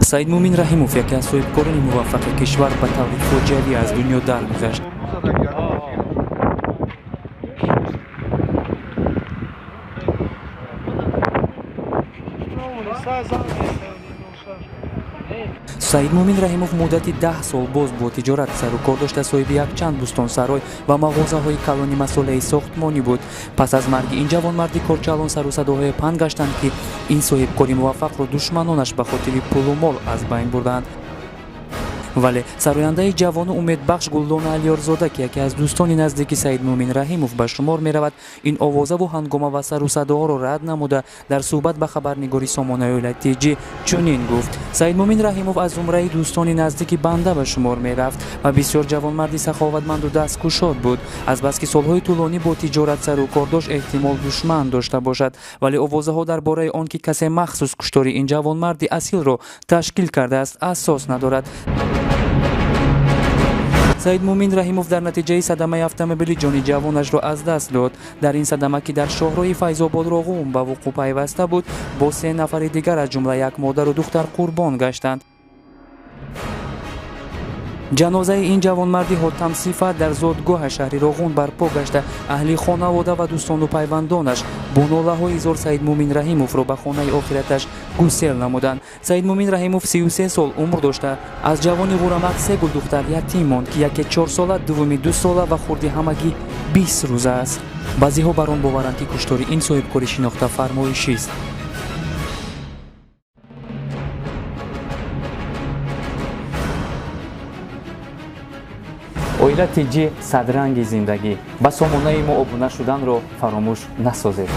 Саидмӯмин Раҳимов, яке аз соҳибкорони муваффақи кишвар, ба таври фоҷиавӣ аз дунё даргузашт. Саидмӯмин Раҳимов муддати 10 сол боз бо тиҷорат сару кор дошта, соҳиби якчанд бӯстонсарой ва мағозаҳои калони масолеҳи сохтмонӣ буд. Пас аз марги ин ҷавонмарди корчалон сару садоҳое паҳн гаштанд, ки ин соҳибкори муваффақро душманонаш ба хотири пулу мол аз байн бурданд. Вале сарояндаи ҷавону умедбахш Гулдона Алиёрзода, ки яке аз дӯстони наздики Саидмӯмин Раҳимов ба шумор меравад, ин овозаву ҳангома ва сарусадоҳоро рад намуда, дар суҳбат ба хабарнигори сомонаи Оила ТЖ чунин гуфт: «Саидмӯмин Раҳимов аз зумраи дӯстони наздики банда ба шумор мерафт ва бисёр ҷавонмарди саховатманду дасткушод буд. Азбаски солҳои тӯлонӣ бо тиҷорат сару кор дошт, эҳтимол душман дошта бошад, вале овозаҳо дар бораи он ки касе махсус куштори ин ҷавонмарди асилро ташкил кардааст, асос надорад». Саидмӯмин Раҳимов дар натиҷаи садамаи автомобили ҷони ҷавонашро аз даст дод. Дар ин садама, ки дар шоҳроҳи Файзобод Роғун ба вуқӯъ пайваста буд, бо се нафари дигар, аз ҷумла як модару духтар, қурбон гаштанд. Ҷанозаи ин ҷавонмарди ҳотамсифат дар зодгоҳа шаҳри Роғун барпо гашта, аҳли хонавода ва дӯстону пайвандонаш бо нолаҳои зор Саидмӯмин Раҳимовро ба хонаи охираташ гусел намуданд. Саидмӯмин Раҳимов 33 сол умр дошта, аз ҷавони ғурамак се гулдухтар ятим монд, ки яке 4сола, дуввуми 2сола ва хурди ҳамагӣ 20 рӯза аст. Баъзеҳо бар он боваранд, ки куштори ин соҳибкори шинохта фармоишист. Оила ТЖ, садранги зиндагӣ. Ба сомонаи мо обуна шуданро фаромӯш насозед.